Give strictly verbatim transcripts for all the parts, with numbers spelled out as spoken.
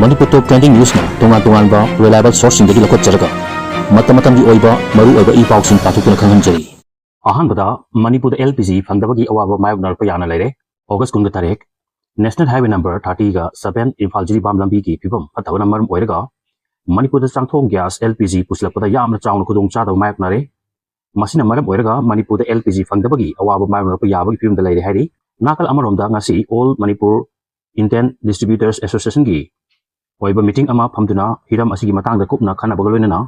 ꯃꯅꯤꯄꯨꯔ ꯇꯣꯞ trending ꯅ꯭ꯌꯨꯁꯅ ꯇꯣꯉꯥꯟ ꯇꯣꯉꯥꯟꯕ reliable ꯁꯣꯔꯁꯁꯤꯡꯗꯒꯤ ꯂꯧꯈꯠꯆꯔꯒ ꯃꯇꯝ ꯃꯇꯝꯒꯤ ꯑꯣꯏꯕ ꯃꯔꯨ ꯑꯣꯏꯕ ꯏ ꯄꯥꯎꯁꯤꯡ ꯄꯥꯊꯣꯛꯇꯨꯅ ꯈꯪꯍꯟꯖꯔꯤ꯫ ꯑꯍꯥꯟꯕꯗ ꯃꯅꯤꯄꯨꯔꯗ ꯑꯦꯜ ꯄꯤ ꯖꯤ ꯐꯪꯗꯕꯒꯤ ꯑꯋꯥꯕ ꯃꯥꯌꯣꯛꯅꯔꯛꯄ ꯌꯥꯅ ꯂꯩꯔꯦ꯫ ꯑꯣꯒꯁ ꯀꯨꯟꯒ ꯇꯔꯦꯠ, ꯅꯦꯁꯅꯦꯜ ꯍꯥꯏꯋꯦ ꯅꯝꯕꯔ ꯊꯥꯔꯇꯤꯒ ꯁꯕꯦꯟ ꯏꯝꯐꯥꯜ ꯖꯤꯔꯤꯕꯥꯝ ꯂꯝꯕꯤꯒꯤ ꯐꯤꯕꯝ ꯐꯠꯇꯕꯅ ꯃꯔꯝ ꯑꯣꯏꯔꯒ ꯃꯅꯤꯄꯨꯔꯗ ꯆꯥꯛꯊꯣꯡ ꯒ꯭ꯌꯥꯁ ꯑꯦꯜ ꯄꯤ ꯖꯤ ꯄꯨꯁꯤꯜꯂꯛꯄꯗ ꯌꯥꯝꯅ ꯆꯥꯎꯅ ꯈꯨꯗꯣꯡꯆꯥꯗꯕ ꯃꯥꯌꯣꯛꯅꯔꯦ꯫ ꯃꯁꯤꯅ ꯃꯔꯝ ꯑꯣꯏꯔꯒ ꯃꯅꯤꯄꯨꯔꯗ ꯑꯦꯜ ꯄꯤ ꯖꯤ ꯐꯪꯗꯕꯒꯤ ꯑꯋꯥꯕ ꯃꯥꯌꯣꯛꯅꯔꯛꯄ ꯌꯥꯕꯒꯤ ꯐꯤꯕꯝꯗ ꯂꯩꯔꯦ ꯍꯥꯏꯔꯤ꯫ ꯅꯥꯀꯜ ꯑꯃꯔꯣꯝꯗ ꯉꯁꯤ ꯑꯣꯜ ꯃꯅꯤꯄꯨꯔ ꯏꯟꯗꯤꯌꯟ ꯗꯤꯁꯇ꯭ꯔꯤꯕ꯭ꯌꯨꯇꯔꯁ ꯑꯦꯁꯣꯁꯤꯌꯦꯁꯟꯒꯤ ꯑꯣꯏꯕ ꯃꯤꯇꯤꯡ ꯑꯃ ꯐꯝꯗꯨꯅ ꯍꯤꯔꯝ ꯑꯁꯤꯒꯤ ꯃꯇꯥꯡꯗ ꯀꯨꯞꯅ ꯈꯟꯅꯕꯒ ꯂꯣꯏꯅꯅ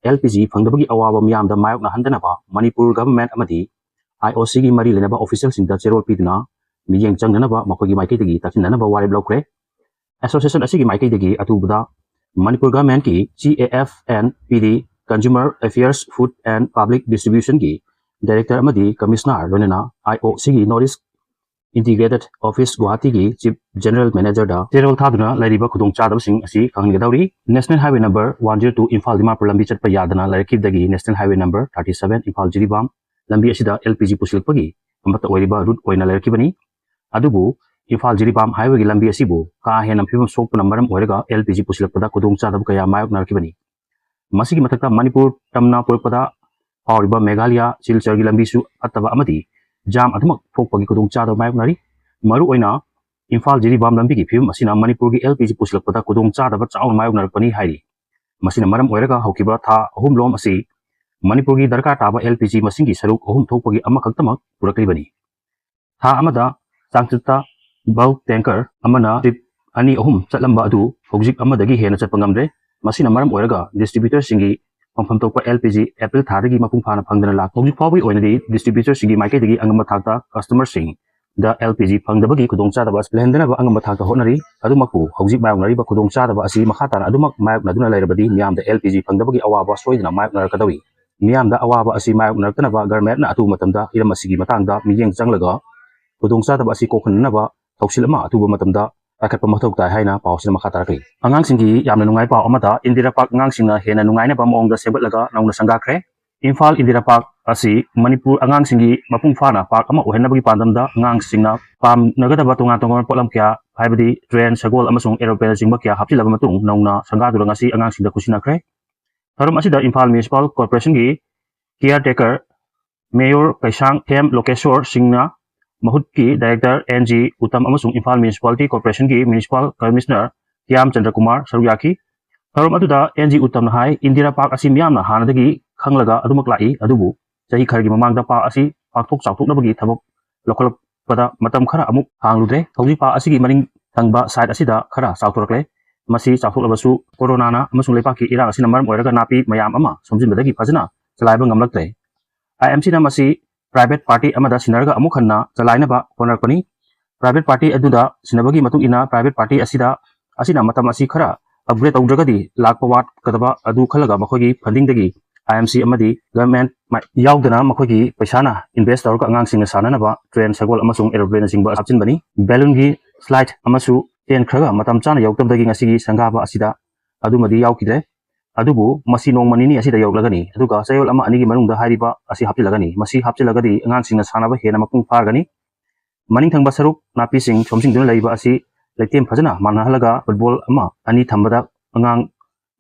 ꯑꯦꯜ ꯄꯤ ꯖꯤ ꯐꯪꯗꯕꯒꯤ ꯑꯋꯥꯕ ꯃꯤꯌꯥꯝꯗ ꯃꯥꯌꯣꯛꯅꯍꯟꯗꯅꯕ ꯃꯅꯤꯄꯨꯔ ꯒꯚꯔꯟꯃꯦꯟꯠ ꯑꯃꯗꯤ ꯑꯥꯏ ꯑꯣ ꯁꯤꯒꯤ ꯃꯔꯤ ꯂꯩꯅꯕ ꯑꯣꯐꯤꯁꯤꯌꯦꯜꯁꯤꯡꯗ ꯆꯦꯔꯣꯜ ꯄꯤꯗꯨꯅ ꯃꯤꯠꯌꯦꯡ ꯆꯪꯅꯅꯕ ꯃꯈꯣꯏꯒꯤ ꯃꯥꯏꯀꯩꯗꯒꯤ ꯇꯛꯁꯤꯟꯅꯅꯕ ꯋꯥꯔꯦꯞ ꯂꯧꯈ꯭ꯔꯦ꯫ ꯑꯦꯁꯣꯁꯤꯌꯦꯁꯟ ꯑꯁꯤꯒꯤ ꯃꯥꯏꯀꯩꯗꯒꯤ ꯑꯊꯨꯕꯗ ꯃꯅꯤꯄꯨꯔ ꯒꯚꯔꯟꯃꯦꯟꯠꯀꯤ C A F and P D, Consumer Affairs, Food and Public Distributionꯒꯤ ꯗꯥꯏꯔꯦꯛꯇꯔ ꯑꯃꯗꯤ ꯀꯃꯤꯁꯅꯔ, ꯂꯣꯏꯅꯅ ꯑꯥꯏ ꯑꯣ ꯁꯤꯒꯤ ꯅꯣꯔꯠ ꯏꯁ ꯏꯟꯇꯤꯒ꯭ꯔꯦꯇꯦꯗ ꯑꯣꯐꯤꯁ ꯒꯨꯋꯥꯍꯥꯇꯤꯒꯤ ꯆꯤꯐ ꯖꯦꯅꯔꯦꯜ ꯃꯦꯅꯦꯖꯔꯗ ꯆꯦꯔꯣꯜ ꯊꯥꯗꯨꯅ ꯂꯩꯔꯤꯕ ꯈꯨꯗꯣꯡꯆꯥꯗꯕꯁꯤꯡ ꯑꯁꯤ ꯈꯪꯍꯟꯒꯗꯧꯔꯤ꯫ National highway number one zero two Imphal Dimapur ꯂꯝꯕꯤ ꯆꯠꯄ ꯌꯥꯗꯅ ꯂꯩꯔꯛꯈꯤꯕꯗꯒꯤ national highway number thirty seven Imphal Jiribam ꯂꯝꯕꯤ ꯑꯁꯤꯗ ꯑꯦꯜ ꯄꯤ ꯖꯤ ꯄꯨꯁꯤꯜꯂꯛꯄꯒꯤ ꯑꯃꯠꯇ ꯑꯣꯏꯔꯤꯕ ꯔꯨꯠ ꯑꯣꯏꯅ ꯂꯩꯔꯛꯈꯤꯕꯅꯤ꯫ ꯑꯗꯨꯕꯨ ꯏꯝꯐꯥꯜ ꯖꯤꯔꯤꯕꯥꯝ ꯍꯥꯏꯋꯦꯒꯤ ꯂꯝꯕꯤ ꯑꯁꯤꯕꯨ ꯀꯥ ꯍꯦꯟꯅ ꯐꯤꯕꯝ ꯁꯣꯛꯄꯅ ꯃꯔꯝ ꯑꯣꯏꯔꯒ ꯑꯦꯜ ꯄꯤ ꯖꯤ ꯄꯨꯁꯤꯜꯂꯛꯄꯗ ꯈꯨꯗꯣꯡꯆꯥꯗꯕ ꯀꯌꯥ ꯃꯥꯌꯣꯛꯅꯔꯛꯈꯤꯕꯅꯤ꯫ ꯃꯁꯤꯒꯤ ꯃꯊꯛꯇ ꯃꯅꯤꯄꯨꯔ ꯇꯝꯅ ꯄꯨꯔꯛꯄꯗ ꯐꯥꯎꯔꯤꯕ ꯃꯦꯘꯥꯂꯌꯥ ꯁꯤꯜꯆꯔꯒꯤ ꯂꯝꯕꯤꯁꯨ ꯐꯠꯇꯕ ꯑꯃꯗꯤ ꯖꯥꯝ ꯑꯗꯨꯃꯛ ꯊꯣꯛꯄꯒꯤ ꯈꯨꯗꯣꯡꯆꯥꯗꯕ ꯃꯥꯌꯣꯛꯅꯔꯤ꯫ ꯃꯔꯨꯑꯣꯏꯅ ꯏꯝꯐꯥꯜ ꯖꯤꯔꯤꯕꯥꯝ ꯂꯝꯕꯤꯒꯤ ꯐꯤꯕꯝ ꯑꯁꯤꯅ ꯃꯅꯤꯄꯨꯔꯒꯤ ꯑꯦꯜ ꯄꯤ ꯖꯤ ꯄꯨꯁꯤꯜꯂꯛꯄꯗ ꯈꯨꯗꯣꯡꯆꯥꯗꯕ ꯆꯥꯎꯅ ꯃꯥꯌꯣꯛꯅꯔꯛꯄꯅꯤ ꯍꯥꯏꯔꯤ꯫ ꯃꯁꯤꯅ ꯃꯔꯝ ꯑꯣꯏꯔꯒ ꯍꯧꯈꯤꯕ ꯊꯥ ꯑꯍꯨꯝ ꯂꯣꯝ ꯑꯁꯤ ꯃꯅꯤꯄꯨꯔꯒꯤ ꯗꯔꯀꯥꯔ ꯇꯥꯕ ꯑꯦꯜ ꯄꯤ ꯖꯤ ꯃꯁꯤꯡꯒꯤ ꯁꯔꯨꯛ ꯑꯍꯨꯝ ꯊꯣꯛꯄꯒꯤ ꯑꯃꯈꯛꯇꯃꯛ ꯄꯨꯔꯛꯂꯤꯕꯅꯤ꯫ ꯊꯥ ꯑꯃꯗ ꯆꯥꯡꯆꯠꯇ ꯕꯜꯛ ꯇꯦꯡꯀꯔ ꯑꯃꯅ ꯇ꯭ꯔꯤꯞ ꯑꯅꯤ ꯑꯍꯨꯝ ꯆꯠꯂꯝꯕ ꯑꯗꯨ ꯍꯧꯖꯤꯛ ꯑꯃꯗꯒꯤ ꯍꯦꯟꯅ ꯆꯠꯄ ꯉꯝꯗ꯭ꯔꯦ꯫ ꯃꯁꯤꯅ ꯃꯔꯝ ꯑꯣꯏꯔꯒ ꯗꯤꯁꯇ꯭ꯔꯤꯕ꯭ꯌꯨꯇꯔꯁꯤꯡꯒꯤ ꯐꯪꯐꯝ ꯊꯣꯛꯄ ꯑꯦꯜ ꯄꯤ ꯖꯤ ꯑꯦꯄ꯭ꯔꯤꯜ ꯊꯥꯗꯒꯤ ꯃꯄꯨꯡ ꯐꯥꯅ ꯐꯪꯗꯅ ꯂꯥꯛ-, ꯍꯧꯖꯤꯛ ꯐꯥꯎꯕꯒꯤ ꯑꯣꯏꯅꯗꯤ ꯗꯤꯁꯇ꯭ꯔꯤꯕ꯭ꯌꯨꯇꯔꯁꯤꯡꯒꯤ ꯃꯥꯏꯀꯩꯗꯒꯤ ꯑꯉꯝꯕ ꯊꯥꯛꯇ ꯀꯁꯇꯃꯔꯁꯤꯡꯗ ꯑꯦꯜ ꯄꯤ ꯖꯤ ꯐꯪꯗꯕꯒꯤ ꯈꯨꯗꯣꯡꯆꯥꯗꯕ ꯑꯁꯤ ꯂꯩꯍꯟꯗꯅꯕ ꯑꯉꯝꯕ ꯊꯥꯛꯇ ꯍꯣꯠꯅꯔꯤ꯫ ꯑꯗꯨꯃꯛꯄꯨ ꯍꯧꯖꯤꯛ ꯃꯥꯌꯣꯛꯅꯔꯤꯕ ꯈꯨꯗꯣꯡꯆꯥꯗꯕ ꯑꯁꯤ ꯃꯈꯥ ꯇꯥꯅ ꯑꯗꯨꯃꯛ ꯃꯥꯌꯣꯛꯅꯗꯨꯅ ꯂꯩꯔꯕꯗꯤ ꯃꯤꯌꯥꯝꯗ ꯑꯦꯜ ꯄꯤ ꯖꯤ ꯐꯪꯗꯕꯒꯤ ꯑꯋꯥꯕ ꯁꯣꯏꯗꯅ ꯃꯥꯌꯣꯛꯅꯔꯛꯀꯗꯧꯔꯤ꯫ ꯃꯤꯌꯥꯝꯗ ꯑꯋꯥꯕ ꯑꯁꯤ ꯃꯥꯌꯣꯛꯅꯔꯛꯇꯅꯕ ꯒꯚꯔꯟꯃꯦꯟꯠꯅ ꯑꯊꯨꯕ ꯃꯇꯝꯗ ꯍꯤꯔꯝ ꯑꯁꯤꯒꯤ ꯃꯇꯥꯡꯗ ꯃꯤꯠꯌꯦꯡ ꯆꯪꯂꯒ ꯈꯨꯗꯣꯡꯆꯥꯗꯕ ꯑꯁꯤ ꯀꯣꯛꯍꯟꯅꯕ ꯊꯧꯁꯤꯜ ꯑꯃ ꯑꯊꯨꯕ ꯃꯇꯝꯗ ꯄꯥꯏꯈꯠꯄ ꯃꯊꯧ ꯇꯥꯏ ꯍꯥꯏꯅ ꯄꯥꯎ ꯑꯁꯤꯅ ꯃꯈꯥ ꯇꯥꯔꯛꯂꯤ꯫ ꯑꯉꯥꯡꯁꯤꯡꯒꯤ ꯌꯥꯝꯅ ꯅꯨꯡꯉꯥꯏ ꯄꯥꯎ ꯑꯃꯗ, ꯏꯟꯗꯤꯔꯥ ꯄꯥꯔꯛ ꯑꯉꯥꯡꯁꯤꯡꯅ ꯍꯦꯟꯅ ꯅꯨꯡꯉꯥꯏꯅꯕ ꯃꯑꯣꯡꯗ ꯁꯦꯝꯒꯠꯂꯒ ꯅꯧꯅ ꯁꯪꯒꯥꯈ꯭ꯔꯦ꯫ ꯏꯝꯐꯥꯜ ꯏꯟꯗꯤꯔꯥ ꯄꯥꯔꯛ ꯑꯁꯤ ꯃꯅꯤꯄꯨꯔ ꯑꯉꯥꯡꯁꯤꯡꯒꯤ ꯃꯄꯨꯡ ꯐꯥꯅ ꯄꯥꯔꯛ ꯑꯃ ꯑꯣꯏꯍꯟꯅꯕꯒꯤ ꯄꯥꯟꯗꯝꯗ ꯑꯉꯥꯡꯁꯤꯡꯅ ꯄꯥꯝꯅꯒꯗꯕ ꯇꯣꯉꯥꯟ ꯇꯣꯉꯥꯟꯕ ꯄꯣꯠꯂꯝ ꯀꯌꯥ ꯍꯥꯏꯕꯗꯤ ꯇ꯭ꯔꯦꯟ, ꯁꯒꯣꯜ ꯑꯃꯁꯨꯡ ꯑꯦꯔꯣꯄ꯭ꯂꯦꯟꯅꯆꯤꯡꯕ ꯀꯌꯥ ꯍꯥꯞꯆꯤꯜꯂꯕ ꯃꯇꯨꯡ ꯅꯧꯅ ꯁꯪꯒꯥꯗꯨꯅ ꯉꯁꯤ ꯑꯉꯥꯡꯁꯤꯡꯗ ꯈꯨꯠꯁꯤꯟꯅꯈ꯭ꯔꯦ꯫ ꯊꯧꯔꯝ ꯑꯁꯤꯗ ꯏꯝꯐꯥꯜ ꯃ꯭ꯌꯨꯅꯤꯁꯤꯄꯥꯜ ꯀꯣꯔꯄꯣꯔꯦꯁꯟꯒꯤ ꯀꯤꯌꯥꯔ ꯇꯦꯀꯔ ꯃꯦꯌꯣꯔ ꯀꯩꯁꯥꯡꯊꯦꯝ ꯂꯣꯀꯦꯁꯣꯔ ꯁꯤꯡꯅ ꯃꯍꯨꯠꯀꯤ ꯗꯥꯏꯔꯦꯛꯇꯔ ꯑꯦꯟ ꯖꯤ ꯎꯇꯝ ꯑꯃꯁꯨꯡ ꯏꯝꯐꯥꯜ ꯃ꯭ꯌꯨꯅꯤꯁꯤꯄꯥꯂꯤꯇꯤ ꯀꯣꯔꯄꯣꯔꯦꯁꯟꯒꯤ ꯃ꯭ꯌꯨꯅꯤꯁꯤꯄꯥꯜ ꯀꯃꯤꯁꯅꯔ ꯀꯤꯌꯥꯝ ꯆꯟꯗ꯭ꯔ ꯀꯨꯃꯥꯔ ꯁꯔꯨꯛ ꯌꯥꯈꯤ꯫ ꯊꯧꯔꯝ ꯑꯗꯨꯗ ꯑꯦꯟ ꯖꯤ ꯎꯇꯝꯅ ꯍꯥꯏ, ꯏꯟꯗꯤꯔꯥ ꯄꯥꯛ ꯑꯁꯤ ꯃꯤꯌꯥꯝꯅ ꯍꯥꯟꯅꯗꯒꯤ ꯈꯪꯂꯒ ꯑꯗꯨꯃꯛ ꯂꯥꯛꯏ, ꯑꯗꯨꯕꯨ ꯆꯍꯤ ꯈꯔꯒꯤ ꯃꯃꯥꯡꯗ ꯄꯥꯛ ꯑꯁꯤ ꯄꯥꯛꯊꯣꯛ ꯆꯥꯎꯊꯣꯛꯅꯕꯒꯤ ꯊꯕꯛ ꯂꯧꯈꯠꯂꯛꯄꯗ ꯃꯇꯝ ꯈꯔ ꯑꯃꯨꯛ ꯍꯥꯡꯂꯨꯗ꯭ꯔꯦ꯫ ꯍꯧꯖꯤꯛ ꯄꯥꯛ ꯑꯁꯤꯒꯤ ꯃꯅꯤꯡ ꯊꯪꯕ ꯁꯥꯏꯠ ꯑꯁꯤꯗ ꯈꯔ ꯆꯥꯎꯊꯣꯔꯛꯂꯦ꯫ ꯃꯁꯤ ꯆꯥꯎꯊꯣꯛꯂꯕꯁꯨ ꯀꯣꯔꯣꯅꯥꯅ ꯑꯃꯁꯨꯡ ꯂꯩꯕꯥꯛꯀꯤ ꯏꯔꯥꯡ ꯑꯁꯤꯅ ꯃꯔꯝ ꯑꯣꯏꯔꯒ ꯅꯥꯄꯤ ꯃꯌꯥꯝ ꯑꯃ ꯁꯣꯝꯖꯤꯟꯕꯗꯒꯤ ꯐꯖꯅ ꯆꯂꯥꯏꯕ ꯉꯝꯂꯛꯇ꯭ꯔꯦ꯫ ꯑꯥꯏ ꯑꯦꯝ ꯁꯤꯅ ꯃꯁꯤ ꯄ꯭ꯔꯥꯏꯚꯦꯠ ꯄꯥꯔꯇꯤ ꯑꯃꯗ ꯁꯤꯟꯅꯔꯒ ꯑꯃꯨꯛ ꯍꯟꯅ ꯆꯂꯥꯏꯅꯕ ꯍꯣꯠꯅꯔꯛꯄꯅꯤ꯫ ꯄ꯭ꯔꯥꯏꯚꯦꯠ ꯄꯥꯔꯇꯤ ꯑꯗꯨꯗ ꯁꯤꯟꯅꯕꯒꯤ ꯃꯇꯨꯡ ꯏꯟꯅ ꯄ꯭ꯔꯥꯏꯚꯦꯠ ꯄꯥꯔꯇꯤ ꯑꯁꯤꯗ, ꯑꯁꯤꯅ ꯃꯇꯝ ꯑꯁꯤ ꯈꯔ ꯑꯞꯒ꯭ꯔꯦꯗ ꯇꯧꯗ꯭ꯔꯒꯗꯤ ꯂꯥꯛꯄ ꯋꯥꯠꯀꯗꯕ ꯑꯗꯨ ꯈꯜꯂꯒ ꯃꯈꯣꯏꯒꯤ ꯐꯟꯗꯤꯡꯗꯒꯤ ꯑꯥꯏ ꯑꯦꯝ ꯁꯤ ꯑꯃꯗꯤ ꯒꯚꯔꯟꯃꯦꯟꯠ ꯌꯥꯎꯗꯅ ꯃꯈꯣꯏꯒꯤ ꯄꯩꯁꯥꯅ ꯏꯟꯚꯦꯁꯠ ꯇꯧꯔꯒ ꯑꯉꯥꯡꯁꯤꯡꯅ ꯁꯥꯟꯅꯅꯕ ꯇ꯭ꯔꯦꯟ, ꯁꯒꯣꯜ ꯑꯃꯁꯨꯡ ꯑꯦꯔꯣꯄ꯭ꯂꯦꯟꯅꯆꯤꯡꯕ ꯍꯥꯞꯆꯤꯟꯕꯅꯤ꯫ ꯕꯦꯂꯨꯟꯒꯤ ꯁ꯭ꯂꯥꯏꯗ ꯑꯃꯁꯨ ꯆꯦꯟꯈ꯭ꯔꯒ ꯃꯇꯝ ꯆꯥꯅ ꯌꯧꯔꯛꯇꯕꯗꯒꯤ ꯉꯁꯤꯒꯤ ꯁꯪꯒꯥꯕ ꯑꯁꯤꯗ ꯑꯗꯨꯃꯗꯤ ꯌꯥꯎꯈꯤꯗ꯭ꯔꯦ꯫ ꯑꯗꯨꯕꯨ ꯃꯁꯤ ꯅꯣꯡꯃ ꯅꯤꯅꯤ ꯑꯁꯤꯗ ꯌꯧꯔꯛꯂꯒꯅꯤ, ꯑꯗꯨꯒ ꯆꯌꯣꯜ ꯑꯃ ꯑꯅꯤꯒꯤ ꯃꯅꯨꯡꯗ ꯍꯥꯏꯔꯤꯕ ꯑꯁꯤ ꯍꯥꯞꯆꯤꯜꯂꯒꯅꯤ꯫ ꯃꯁꯤ ꯍꯥꯞꯆꯤꯜꯂꯒꯗꯤ ꯑꯉꯥꯡꯁꯤꯡꯅ ꯁꯥꯟꯅꯕ ꯍꯦꯟꯅ ꯃꯄꯨꯡ ꯐꯥꯔꯒꯅꯤ꯫ ꯃꯅꯤꯡ ꯊꯪꯕ ꯁꯔꯨꯛ ꯅꯥꯄꯤꯁꯤꯡ ꯁꯣꯝꯖꯤꯟꯗꯨꯅ ꯂꯩꯕ ꯑꯁꯤ ꯂꯩꯇꯦꯝ ꯐꯖꯅ ꯃꯥꯟꯅꯍꯜꯂꯒ ꯐꯨꯠꯕꯣꯜ ꯑꯃ ꯑꯅꯤ ꯊꯝꯕꯗ ꯑꯉꯥꯡ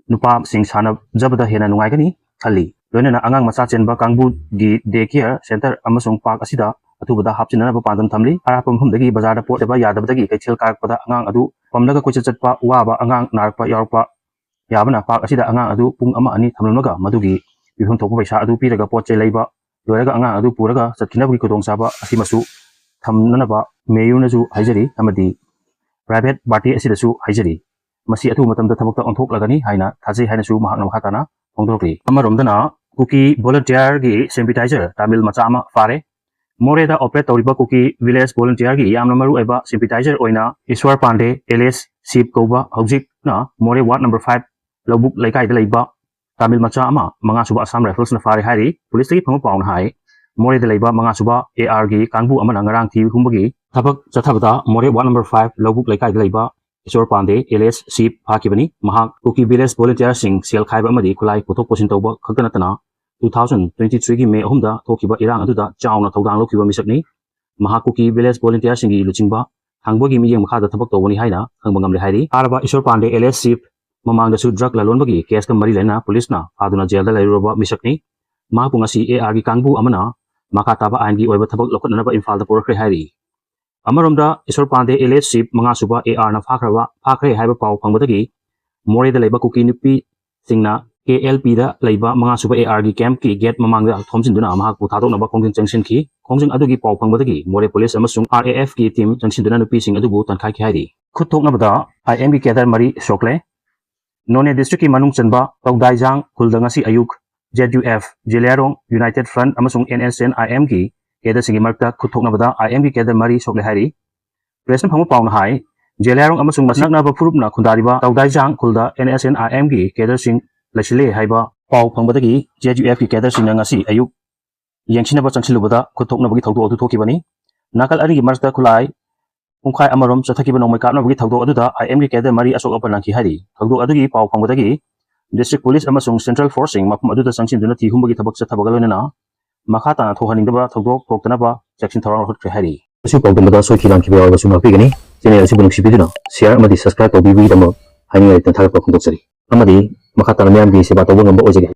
ꯅꯨꯄꯥꯁꯤꯡ ꯁꯥꯟꯅꯖꯕꯗ ꯍꯦꯟꯅ ꯅꯨꯡꯉꯥꯏꯒꯅꯤ ꯈꯜꯂꯤ꯫ ꯂꯣꯏꯅꯅ ꯑꯉꯥꯡ ꯃꯆꯥ ꯆꯦꯟꯕ ꯀꯥꯡꯕꯨꯒꯤ ꯗꯦ ꯀꯤꯌꯔ ꯁꯦꯟꯇꯔ ꯑꯃꯁꯨꯡ ꯄꯥꯔꯛ ꯑꯁꯤꯗ ꯑꯊꯨꯕꯗ ꯍꯥꯞꯆꯤꯟꯅꯅꯕ ꯄꯥꯟꯗꯝ ꯊꯝꯂꯤ꯫ ꯑꯔꯥꯞꯄ ꯃꯐꯝꯗꯒꯤ ꯕꯖꯥꯔꯗ ꯄꯣꯠ ꯂꯩꯕ ꯌꯥꯗꯕꯗꯒꯤ ꯀꯩꯊꯦꯜ ꯀꯥꯔꯛꯄꯗ ꯑꯉꯥꯡ ꯑꯗꯨ ꯄꯝꯂꯒ ꯀꯣꯏꯆꯠ ꯆꯠꯄ ꯋꯥꯕ, ꯑꯉꯥꯡ ꯅꯥꯔꯛꯄ ꯌꯥꯎꯔꯛꯄ ꯌꯥꯕꯅ ꯄꯥꯔꯛ ꯑꯁꯤꯗ ꯑꯉꯥꯡ ꯑꯗꯨ ꯄꯨꯡ ꯑꯃ ꯑꯅꯤ ꯊꯝꯂꯝꯂꯒ ꯃꯗꯨꯒꯤ ꯄꯤꯐꯝ ꯊꯣꯛꯄ ꯄꯩꯁꯥ ꯑꯗꯨ ꯄꯤꯔꯒ ꯄꯣꯠ ꯆꯩ ꯂꯩꯕ ꯂꯣꯏꯔꯒ ꯑꯉꯥꯡ ꯑꯗꯨ ꯄꯨꯔꯒ ꯆꯠꯈꯤꯅꯕꯒꯤ ꯈꯨꯗꯣꯡꯆꯥꯕ ꯑꯁꯤꯃꯁꯨ ꯊꯝꯅꯅꯕ ꯃꯦꯌꯔꯅꯁꯨ ꯍꯥꯏꯖꯔꯤ ꯑꯃꯗꯤ ꯄ꯭ꯔꯥꯏꯚꯦꯠ ꯄꯥꯔꯇꯤ ꯑꯁꯤꯗꯁꯨ ꯍꯥꯏꯖꯔꯤ꯫ ꯃꯁꯤ ꯑꯊꯨꯕ ꯃꯇꯝꯗ ꯊꯕꯛꯇ ꯑꯣꯟꯊꯣꯛꯂꯒꯅꯤ ꯍꯥꯏꯅ ꯊꯥꯖꯩ ꯍꯥꯏꯅꯁꯨ ꯃꯍꯥꯛꯅ ꯃꯈꯥ ꯇꯥꯅ ꯐꯣꯡꯗꯣꯔꯛꯂꯤ꯫ ꯑꯃꯔꯣꯝꯗꯅ ꯀꯨꯀꯤ ꯚꯣꯂꯨꯟꯇꯤꯌꯔꯒꯤ ꯁꯦꯝꯄꯤꯇꯥꯏꯖꯔ ꯇꯥꯃꯤꯜ ꯃꯆꯥ ꯑꯃ ꯐꯥꯔꯦ꯫ ꯃꯣꯔꯦꯗ ꯑꯣꯄꯔꯦꯠ ꯇꯧꯔꯤꯕ ꯀꯨꯀꯤ ꯚꯤꯂꯦꯖ ꯚꯣꯂꯨꯟꯇꯤꯌꯔꯒꯤ ꯌꯥꯝꯅ ꯃꯔꯨ ꯑꯣꯏꯕ ꯁꯦꯝꯄꯤꯇꯥꯏꯖꯔ ꯑꯣꯏꯅ ꯏꯁ꯭ꯋꯔ ꯄꯥꯟꯗꯦ ꯑꯦꯂꯤꯌꯥꯁ ꯁꯤꯞ ꯀꯧꯕ ꯍꯧꯖꯤꯛꯅ ꯃꯣꯔꯦ ꯋꯥꯔꯗ ꯅꯝꯕꯔ ꯐꯥꯏꯚ ꯂꯧꯕꯨꯛ ꯂꯩꯀꯥꯏꯗ ꯂꯩꯕ ꯇꯥꯃꯤꯜ ꯃꯆꯥ ꯑꯃ ꯃꯉꯥꯁꯨꯕ ꯑꯁꯥꯝ ꯔꯥꯏꯐꯜꯁꯅ ꯐꯥꯔꯦ ꯍꯥꯏꯔꯤ꯫ ꯄꯨꯂꯤꯁꯇꯒꯤ ꯐꯪꯕ ꯄꯥꯎꯅ ꯍꯥꯏ, ꯃꯣꯔꯦꯗ ꯂꯩꯕ ꯃꯉꯥꯁꯨꯕ ꯑꯦ ꯑꯥꯔꯒꯤ ꯀꯥꯡꯕꯨ ꯑꯃꯅ ꯉꯔꯥꯡ ꯊꯤ ꯍꯨꯝꯕꯒꯤ ꯊꯕꯛ ꯆꯠꯊꯕꯗ ꯃꯣꯔꯦ ꯋꯥꯔꯗ ꯅꯝꯕꯔ ꯐꯥꯏꯚ ꯂꯧꯕꯨꯛ ꯂꯩꯀꯥꯏꯗ ꯂꯩꯕ ꯏꯁ꯭ꯋꯔ ꯄꯥꯟꯗꯦ ꯑꯦꯂꯤꯌꯥꯁ ꯁꯤꯞ ꯐꯥꯈꯤꯕꯅꯤ꯫ ꯃꯍꯥꯛ ꯀꯨꯀꯤ ꯚꯤꯂꯦꯖ ꯚꯣꯂꯨꯟꯇꯤꯌꯔꯁꯤꯡ ꯁꯦꯜ ꯈꯥꯏꯕ ꯑꯃꯗꯤ ꯈꯨꯠꯂꯥꯏ ꯄꯨꯊꯣꯛ ꯄꯨꯁꯤꯟ ꯇꯧꯕ ꯈꯛꯇ ꯅꯠꯇꯅ ꯇꯨ ꯊꯥꯎꯖꯟ ꯇ꯭ꯋꯦꯟꯇꯤ ꯊ꯭ꯔꯤꯒꯤ ꯃꯦ ꯑꯍꯨꯝꯗ ꯊꯣꯛꯈꯤꯕ ꯏꯔꯥꯡ ꯑꯗꯨꯗ ꯆꯥꯎꯅ ꯊꯧꯗꯥꯡ ꯂꯧꯈꯤꯕ ꯃꯤꯁꯛꯅꯤ꯫ ꯃꯍꯥꯛ ꯀꯨꯀꯤ ꯚꯤꯂꯦꯖ ꯚꯣꯂꯨꯟꯇꯤꯌꯔꯁꯤꯡꯒꯤ ꯂꯨꯆꯤꯡꯕ ꯊꯥꯡꯕꯒꯤ ꯃꯤꯠꯌꯦꯡ ꯃꯈꯥꯗ ꯊꯕꯛ ꯇꯧꯕꯅꯤ ꯍꯥꯏꯅ ꯈꯪꯕ ꯉꯝꯂꯦ ꯍꯥꯏꯔꯤ꯫ ꯐꯥꯔꯕ ꯏꯁꯣꯔ ꯄꯥꯟꯗꯦ alias ꯁꯤꯞ ꯃꯃꯥꯡꯗꯁꯨ ꯗ꯭ꯔꯒ ꯂꯂꯣꯟꯕꯒꯤ ꯀꯦꯁꯀ ꯃꯔꯤ ꯂꯩꯅꯅ ꯄꯨꯂꯤꯁꯅ ꯐꯥꯗꯨꯅ ꯖꯦꯜꯗ ꯂꯩꯔꯨꯔꯕ ꯃꯤꯁꯛꯅꯤ꯫ ꯃꯍꯥꯛꯄꯨ ꯉꯁꯤ ꯑꯦ.ꯑꯥꯔꯒꯤ ꯀꯥꯡꯕꯨ ꯑꯃꯅ ꯃꯈꯥ ꯇꯥꯕ ꯑꯥꯏꯟꯒꯤ ꯑꯣꯏꯕ ꯊꯕꯛ ꯂꯧꯈꯠꯅꯅꯕ ꯏꯝꯐꯥꯜꯗ ꯄꯨꯔꯛꯈ꯭ꯔꯦ ꯍꯥꯏꯔꯤ꯫ ꯑꯃꯔꯣꯝꯗ ꯏꯁꯣꯔ ꯄꯥꯟꯗꯦ alias ꯁꯤꯞ ꯃꯉꯥꯁꯨꯕ ꯑꯦ.ꯑꯥꯔꯅ ꯐꯥꯈ꯭ꯔꯕ, ꯐꯥꯈ꯭ꯔꯦ ꯍꯥꯏꯕ ꯄꯥꯎ ꯐꯪꯕꯗꯒꯤ ꯃꯣꯔꯦꯗ ꯂꯩꯕ ꯀꯨꯀꯤ ꯅꯨꯄꯤꯁꯤꯡꯅ ꯀꯦ ꯑꯦꯜ ꯄꯤꯗ ꯂꯩꯕ ꯃꯉꯥꯁꯨꯕ ꯑꯦ.ꯑꯥꯔꯒꯤ ꯀꯦꯝꯞꯀꯤ ꯒꯦꯠ ꯃꯃꯥꯡꯗ ꯊꯣꯝꯖꯤꯟꯗꯨꯅ ꯃꯍꯥꯛꯄꯨ ꯊꯥꯗꯣꯛꯅꯕ ꯈꯣꯡꯖꯪ ꯆꯪꯁꯤꯟꯈꯤ꯫ ꯈꯣꯡꯖꯪ ꯑꯗꯨꯒꯤ ꯄꯥꯎ ꯐꯪꯕꯗꯒꯤ ꯃꯣꯔꯦ ꯄꯨꯂꯤꯁ ꯑꯃꯁꯨꯡ ꯑꯥꯔ ꯑꯦ ꯑꯦꯐꯀꯤ ꯇꯤꯝ ꯆꯪꯁꯤꯟꯗꯨꯅ ꯅꯨꯄꯤꯁꯤꯡ ꯑꯗꯨꯕꯨ ꯇꯥꯟꯈꯥꯏꯈꯤ ꯍꯥꯏꯔꯤ꯫ ꯈꯨꯠ ꯊꯣꯛꯅꯕꯗ ꯑꯥꯏ ꯑꯦꯝꯒꯤ ꯀꯦꯗꯔ ꯃꯔꯤ ꯁꯣꯛꯂꯦ꯫ ꯅꯣꯅꯦ ꯗꯤꯁꯇ꯭ꯔꯤꯛꯀꯤ ꯃꯅꯨꯡ ꯆꯟꯕ ꯇꯧꯗꯥꯏꯖꯥꯡ ꯈꯨꯜꯗ ꯉꯁꯤ ꯑꯌꯨꯛ ꯖꯦꯠ ꯌꯨ ꯑꯦꯐ, ꯖꯦꯂꯤꯌꯥꯔꯣꯡ ꯌꯨꯅꯥꯏꯇꯦꯗ ꯐ꯭ꯔꯟꯠ ꯑꯃꯁꯨꯡ ꯑꯦꯟ ꯑꯦꯁ ꯑꯦꯟ ꯑꯥꯏ ꯑꯦꯝꯒꯤ ꯀꯦꯗꯔꯁꯤꯡꯒꯤ ꯃꯔꯛꯇ ꯈꯨꯠ ꯊꯣꯛꯅꯕꯗ ꯑꯥꯏ ꯑꯦꯝꯒꯤ ꯀꯦꯗꯔ ꯃꯔꯤ ꯁꯣꯛꯂꯦ ꯍꯥꯏꯔꯤ꯫ ꯄ꯭ꯔꯦꯁꯅ ꯐꯪꯕ ꯄꯥꯎꯅ ꯍꯥꯏ, ꯖꯦꯂꯤꯌꯥꯔꯣꯡ ꯑꯃꯁꯨꯡ ꯃꯁꯤ ꯅꯛꯅꯕ ꯐꯨꯔꯨꯞꯅ ꯈꯨꯟꯗꯥꯔꯤꯕ ꯇꯧꯗꯥꯏꯖꯥꯡ ꯈꯨꯜꯗ ꯑꯦꯟ ꯑꯦꯁ ꯑꯦꯟ ꯑꯥꯏ ꯑꯦꯝꯒꯤ ꯀꯦꯗꯔꯁꯤꯡ ꯂꯩꯁꯤꯜꯂꯦ ꯍꯥꯏꯕ ꯄꯥꯎ ꯐꯪꯕꯗꯒꯤ ꯖꯦꯠ ꯌꯨ ꯑꯦꯐꯀꯤ ꯀꯦꯗꯔꯁꯤꯡꯅ ꯉꯁꯤ ꯑꯌꯨꯛ ꯌꯦꯡꯁꯤꯟꯅꯕ ꯆꯪꯁꯤꯜꯂꯨꯕꯗ ꯈꯨꯠ ꯊꯣꯛꯅꯕꯒꯤ ꯊꯧꯗꯣꯛ ꯑꯗꯨ ꯊꯣꯛꯈꯤꯕꯅꯤ꯫ ꯅꯥꯀꯜ ꯑꯅꯤꯒꯤ ꯃꯔꯛꯇ ꯈꯨꯠꯂꯥꯏ ꯄꯨꯡꯈꯥꯏ ꯑꯃꯔꯣꯝ ꯆꯠꯊꯈꯤꯕ ꯅꯣꯡꯃꯩ ꯀꯥꯞꯅꯕꯒꯤ ꯊꯧꯗꯣꯛ ꯑꯗꯨꯗ ꯑꯥꯏ ꯑꯦꯝꯒꯤ ꯀꯦꯗꯔ ꯃꯔꯤ ꯑꯁꯣꯛ ꯑꯄꯟ ꯅꯪꯈꯤ ꯍꯥꯏꯔꯤ꯫ ꯊꯧꯗꯣꯛ ꯑꯗꯨꯒꯤ ꯄꯥꯎ ꯐꯪꯕꯗꯒꯤ ꯗꯤꯁꯇ꯭ꯔꯤꯛ ꯄꯨꯂꯤꯁ ꯑꯃꯁꯨꯡ ꯁꯦꯟꯇ꯭ꯔꯦꯜ ꯐꯣꯔꯁꯁꯤꯡ ꯃꯐꯝ ꯑꯗꯨꯗ ꯆꯪꯁꯤꯟꯗꯨꯅ ꯊꯤ ꯍꯨꯝꯕꯒꯤ ꯊꯕꯛ ꯆꯠꯊꯕꯒ ꯂꯣꯏꯅꯅ ꯃꯈꯥ ꯇꯥꯅ ꯊꯣꯛꯍꯟꯅꯤꯡꯗꯕ ꯊꯧꯗꯣꯛ ꯊꯣꯛꯇꯅꯕ ꯆꯦꯛꯁꯤꯟ ꯊꯧꯔꯥꯡ ꯂꯧꯈꯠꯈ꯭ꯔꯦ ꯍꯥꯏꯔꯤ꯫ ꯑꯁꯤꯒꯤ ꯄꯥꯎꯗꯝꯕꯗ ꯁꯣꯏꯈꯤ ꯂꯥꯟꯈꯤꯕ ꯌꯥꯎꯔꯕꯁꯨ ꯉꯥꯛꯄꯤꯒꯅꯤ꯫ ꯆꯦꯅꯦꯜ ꯑꯁꯤꯕꯨ ꯅꯨꯡꯁꯤꯕꯤꯗꯨꯅ ꯁꯤꯌꯥꯔ ꯑꯃꯗꯤ ꯁꯕꯁꯀ꯭ꯔꯥꯏꯕ ꯇꯧꯕꯤꯕꯒꯤꯗꯃꯛ ꯍꯥꯏꯅꯤꯡꯉꯥꯏ ꯂꯩꯇꯅ ꯊꯥꯒꯠꯄ ꯐꯣꯡꯗꯣꯛꯆꯔꯤ꯫ ꯑꯃꯗꯤ ꯃꯈꯥ ꯇꯥꯅ ꯃꯤꯌꯥꯝꯒꯤ ꯁꯦꯕꯥ ꯇꯧꯕ ꯉꯝꯕ ꯑꯣꯏꯖꯒꯦ꯫